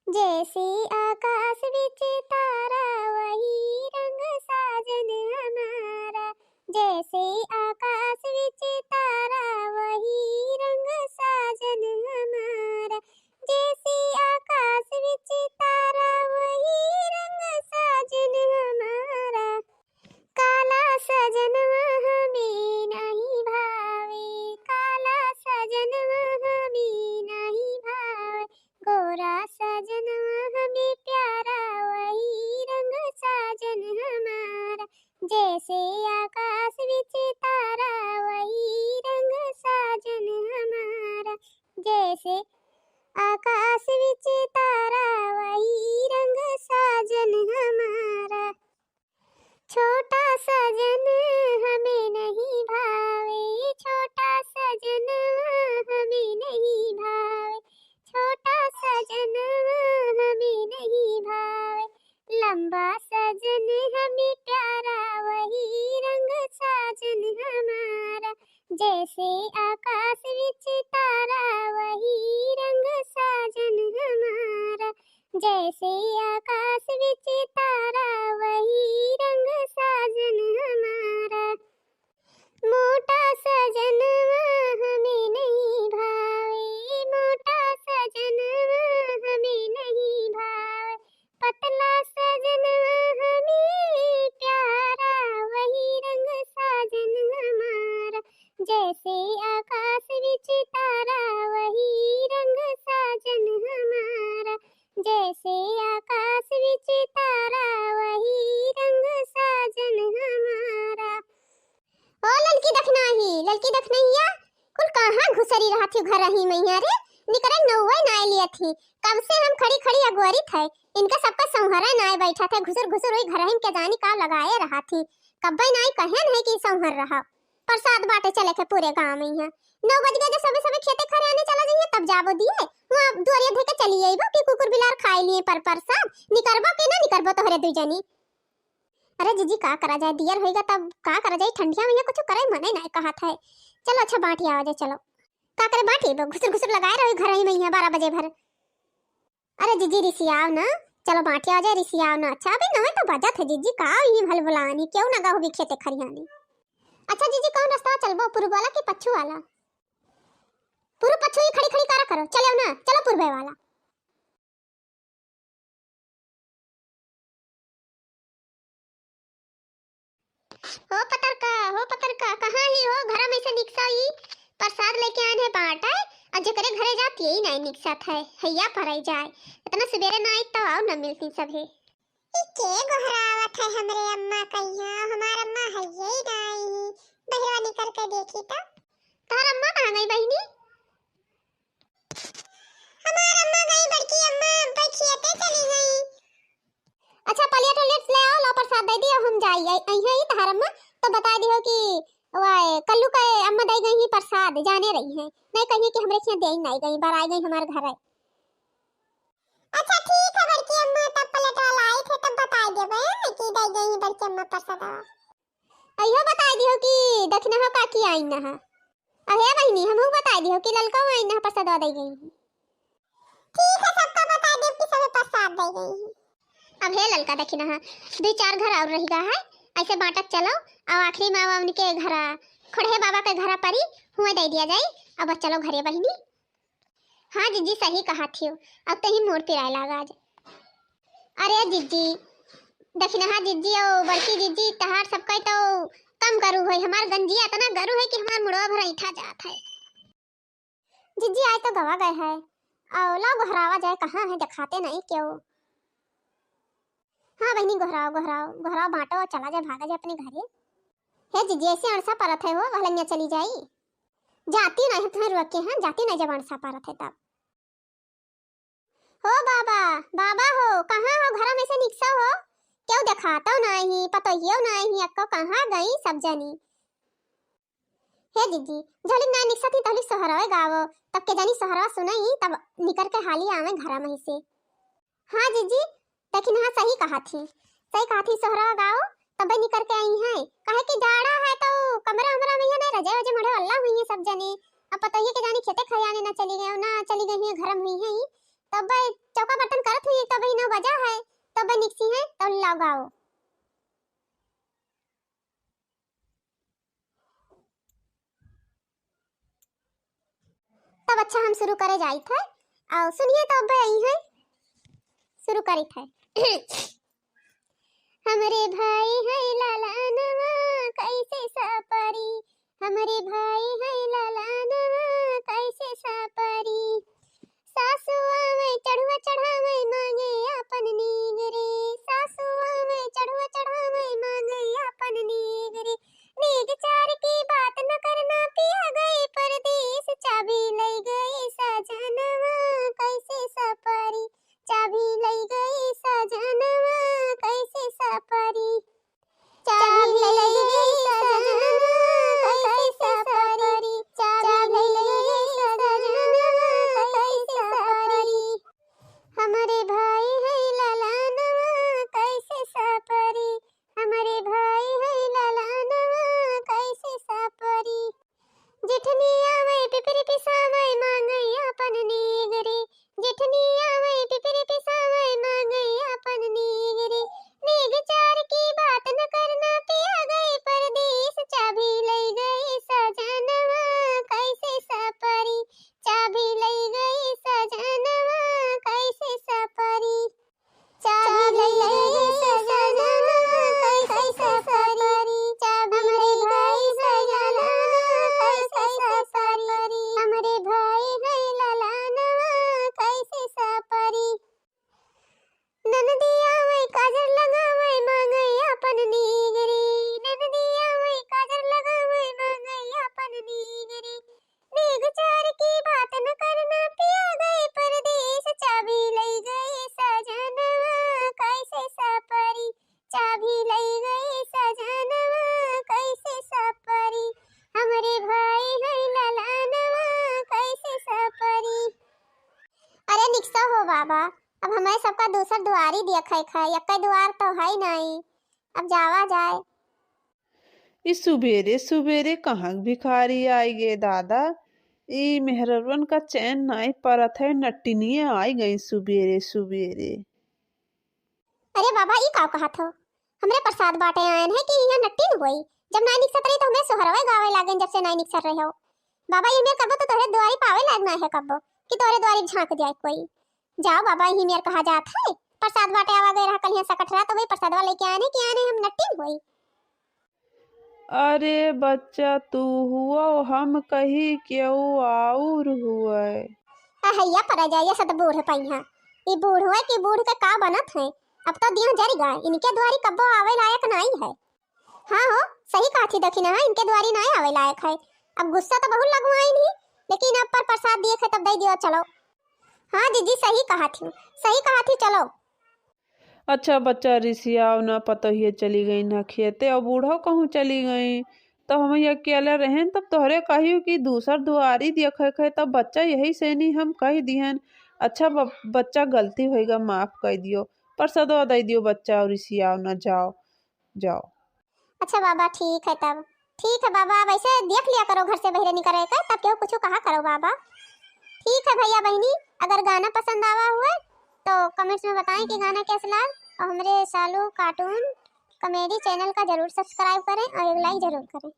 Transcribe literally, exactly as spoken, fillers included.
जैसे आकाश बिच तारा वही रंग साजन हमारा, जैसे आकाश बिच तारा वही रंग साजन हमारा, जैसे आकाश बिच तारा वही रंग साजन हमारा। काला सजनवा हमें नहीं भावे, काला सजनवा हमें नहीं भावे, गोरा सजनवा हमें प्यारा वही रंग साजन हमारा, जैसे आकाश बिच तारा वही रंग साजन हमारा, जैसे आकाश बिच तारा वही रंग साजन हमारा। छोटा सजन हमें नहीं भावे, छोटा सजन हमें नहीं भावे, छोटा सजन हमें नहीं भावे, लंबा सजन हमें प्यारा वही रंग साजन हमारा, जैसे आकाश बिच तारा वही रंग साजन हमारा, जैसे आकाश बिच तारा वही रंग साजन हमारा। मोटा सजनवा हमें नहीं भावे, मोटा सजनवा हमें नहीं भावे, पतला सजनवा हमें प्यारा वही रंग साजन हमारा, जैसे आकाश बिच तारा वही रंग साजन हमारा, जैसे आकाश बिच तारा वही रंग साजन हमारा। ओ ललकी दखनाही, ललकी दखनहिया, कुल कहाँ घुसरी रहत ही घरही मइहाँ रे? निकरे नउवे नाय लियत ही। कब से हम खड़ी खड़ी अगोरित है, इनका सबका संहरे नाय बैठत है, घुसुर घुसुर वही घरहिन के जानी का लगाए रहत ही। कब्बे नाय कहेन है कि संहर रहा। प्रसाद बाटे चले के पूरे गाँव मइहाँ। नौ बज गए, जो सबे सबे खेते खरियाने चला जाइए, तब जाबो दिए। हुआँ दुआरिया धे के चली अइबो कि कुकुर बिलार खाए लिए पर प्रसाद। निकरबो कि ना निकरबो तोहरे दुइ जनी। अरे जीजी, का करा जाए, दियर होइगा तब का करा जाए, ठंडिया मइहाँ कुछ करे मने नाय कहत है। चलो अच्छा बाँटी आवा जाए, चलो। का करे बाँटी, घुसुर घुसुर लगाए रहो घरही मइहाँ बारह बजे भर। अरे जीजी, रिसियाव ना, चलो बाँटिया हो जाए, रिसियाव ना। अच्छा, अबे नवे तो बजत है जीजी, का यही भल बुलानी, क्यों ना गहु भी खेते खरियानी। अच्छा जीजी, कौन रास्ता चलबो, पूर्व वाला कि पच्छू वाला? पूर्व पच्छू ही खड़ी खड़ी करा करो, चलो ना, चलो पूर्वे वाला। हो पतरका, हो पतरका, कहाँ ही हो? घरा में से निकसा ही, प्रसाद लेके आए हैं बाँटे, और जेकरे घरे जात यही नाई निकसत है, हैया पराई जाए। इतना सुबेरे ना आई तो आओ न मिलती सभे। ई के गोहरावत है हमरे अम्मा कहिया, हमार अम्मा है यही नाई, बहिरवा निकर के देखी तो। तोहर अम्मा कहाँ गई बहिनी? हमार अम्मा गई, बड़की अम्मा अब्बे खियते चली गई। अच्छा, प्लेट उलेट ले आओ, लो प्रसाद दे दियो, हम जाई। आई, आई है तोहर अम्मा, तो बताइ दियो कि वाए, कल्लू के अम्मा दे गई ही प्रसाद, जाने रही है। नहीं कहिए कि हमरे खिया दे नहीं गई, बराई गई हमार घर है। अच्छा ठीक है बड़की अम्मा, तब प्लेट वाला आई थे तब बताइ देबे कि दे गई ही बड़की अम्मा प्रसाद। अइहो बताइ दिहो कि दखिनहा काकी आइन ह। अहे बहिनी, हमहू बताइ दिहो कि ललका आइन ह, प्रसादवा दइ गई। ठीक है, सबका बताइ देब कि सबे प्रसाद दइ गई। अब हे ललका दखिनहा, दुइ चार घर और रहि गा है, अइसे बाँटत चलो, अउ आखिरी में अब उनके घरा, खोड़हे बाबा के घरा परी, हुए दइ दिया जाई। अब बस चलो घरे बहिनी। हाँ जिज्जी, सही कहत हियो, अब तहीं मोर पिराए लाग आज। अरे जिज्जी, दखिनहा जिज्जी अउ बड़की जिज्जी, तहार सबका तो कम गरु होई, हमार गंजिया इतना गरु है कि हमार मुड़वा भर ऐंठा जात है। जिज्जी, आए तो गवा गए है, अउ लाओ गोहरावा जाए, कहाँ है, देखाते नहीं क्यों। हाँ बहिनी, गोहराओ, गोहराओ, गोहराओ, बाँटो, चला जाए, भागा जाए अपने घरे। हे जिज्जी, ऐसे अड़सा परत है हो, वहलनिया चली जाई। जाती नहीं, तुम्हें रोक के, हाँ, जाती नहीं जब अड़सा परत है तब। हो बाबा, बाबा हो, कहाँ हो, घरा में से निकसो हो, क्यों देखातो नहीं, पतोहियो नहीं, अक्को कहाँ गई सब जनी। हे जिज्जी, झोलिक ना निकसत ही तहलिक सोहरवे गावो, तब के जानी सोहरवा सुनई, तब निकर के हाली आवे घरा में से। हाँ जिज्जी, दखिनहा सही कहत ही, सही कहत ही, सोहरवा गाओ, तबे निकर के आई हैं, काहे कि जाड़ा है तो कमरा हमरा में नहीं रजाई वजे मढ़े वाला हुई है सब जने। अब पतोहिए के जानी खेते खरियाने ना चली गई, ना चली गई है, घर में हुई है, तब भाई चौका बर्तन करत हुई, तब भाई नौ बजा है, तब भाई निकसी है, तब लाओ गाओ। तब अच्छा हम शुरू करे जाइत है, और सुनिए तो अब आई है, शुरू करित है। हमरे भाई है ललनवा कैसे सपरी, हमरे भाई है ललनवा कैसे सपरी। सासु आवे चढ़ुआ चढ़ावे मांगे आपन नीग रे, सासु आवे चढ़ुआ चढ़ावे मांगे आपन नीग रे। नीग चार की बात न करना पिया गई परदेस, चाबी लई गई सजनवा कैसे सपरी, चाबी लई गई सजनवा कैसे सपरी। चाबी लई गई सजनवा कैसे सपरी, चाबी लई गई सजनवा कैसे सपरी। हमरे भाई है ललनवा कैसे सपरी, हमरे भाई है ललनवा कैसे सपरी। जेठनी आवे पिपरी पिसावे मांगे आपन नीग रे, जेठनी आवे पिपरी पिसावे मांगे आपन नीग रे। नीग चार की बात न करना पिया गई परदेस, चाबी लई गई सजनवा कैसे सपरी, चाबी लई गई सजनवा कैसे सपरी। चाबी लई गई सजनवा कैसे सपरी, चाबी लई गई सजनवा कैसे सपरी। हमरे भाई है ललनवा कैसे सपरी। ननदिया वै काजर लगावै मांगै आपन नीग रे, ननदिया वै काजर लगावै मांगै आपन नीग रे। नीग चार की बात न करना पिया गए परदेस, चाबी लई गए सजनवा कैसे सपरी, चाबी लई गए सजनवा कैसे सपरी। हमरे भाई है ललनवा कैसे सपरी। अरे निकसा हो बाबा, अब हमें सबका दूसर दुआरी देखै क है, एक्कै दुआर तो है नाई। अब जावा जाए। ई सुबेरे सुबेरे कहाँ क भिखारी आइ गे दादा, ई मेहररुअन का चैन नाई परत है, नट्टिनिये आइ गई सुबेरे सुबेरे। अरे बाबा, ई का कहत हो? हमरे प्रसाद बाटे आयन है कि यहाँ नट्टिन होई? जब नाई निकसत रही तो हमें सोहरवे गावे लागेन, जब से नाई निकसत रहे हो। बाबा, ई मेर कब्बो तो तोहरे दुआरी पावे लायक ना है कब्बो कि तोहरे दुआरी झांक जाए कोई। जाओ बाबा, यही मेर कहा जात है। प्रसाद बाटे आवा गए रहा कल यहाँ सकट रहा, तो वही प्रसादवा लेके आने कि आने हम नट्टिन होई। अरे बच्चा, तू हुआ, हम कही केहू आउर हुए। अहैया पर जाइए, सब बूढ़ पइहा। ई बूढ़ हुए कि बूढ़ के का बनत है? अब तो दिया जरि गए, इनके दुआरी कब्बो आवे लायक नाई है। हाँ हो, सही कहत ही दखिनहा, इनके दुआरी नाई आवे लायक है। अब गुस्सा तो बहुत लगवाइन ही, लेकिन अब पर प्रसाद दिए खे तब दे दियो, चलो। हाँ जीजी, सही कहत ही, सही कहत ही, चलो। अच्छा बच्चा, रिसियाव ना, पतोहिए चली गई ना खेते और बूढ़ो कहूँ चली गई, तो हम अकेले रहेन, तब तोहरे कहियो कि दूसर दुआरी देखे खे, तब बच्चा यही सेनी हम कहि दिहन। अच्छा ब-, बच्चा गलती होइगा, माफ कइ दियो, प्रसादवा दइ दियो बच्चा और रिसियाव ना, जाओ। जाओ। अच्छा बाबा, ठीक है तब। ठीक है बाबा, अब ऐसे देख लिया करो घर से बहरे निकरे के, तब केहू कुछ कहा करो बाबा। ठीक है भैया बहनी, अगर गाना पसंद आवा हुए तो comments में बताएं कि गाना कैसे लाग, और हमरे सालू cartoon comedy channel का जरूर subscribe करें और एक like जरूर करें।